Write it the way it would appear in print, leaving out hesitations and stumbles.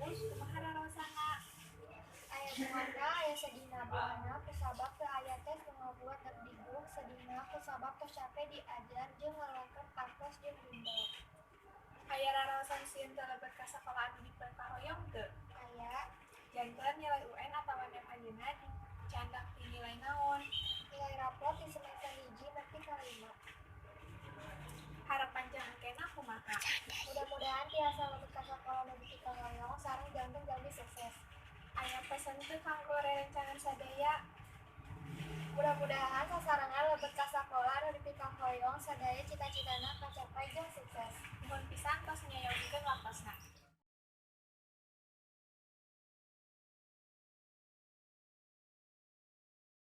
kampus, kumaha raraosana? Aya bungahna, aya sedihna. Bungahna kusabab teu aya tes nu ngabuat dagdugdug, sedihna kusabab tos cape diajar jeung ngalakeun artos jeung bimbel. Aya raraosan sieun teu lebet ka sakola anu dipikahoyong teu? Aya. Janten nilai UN atawa NEM anjeunna dicandak ti nilai naon? Nilai rapot ti semester 1 nepi ka 5. Harapan jang engkena kumaha? Mudah-mudahan tiasa lebet ka sakola nu dipikahoyong sareng janten jalmi sukses. Aya pesen teu kanggo rerencangan sadaya? Mudah-mudahan sasarengan lebet ka sakola anu dipikahoyong, sadaya cita-citana kacapay jeung sukses.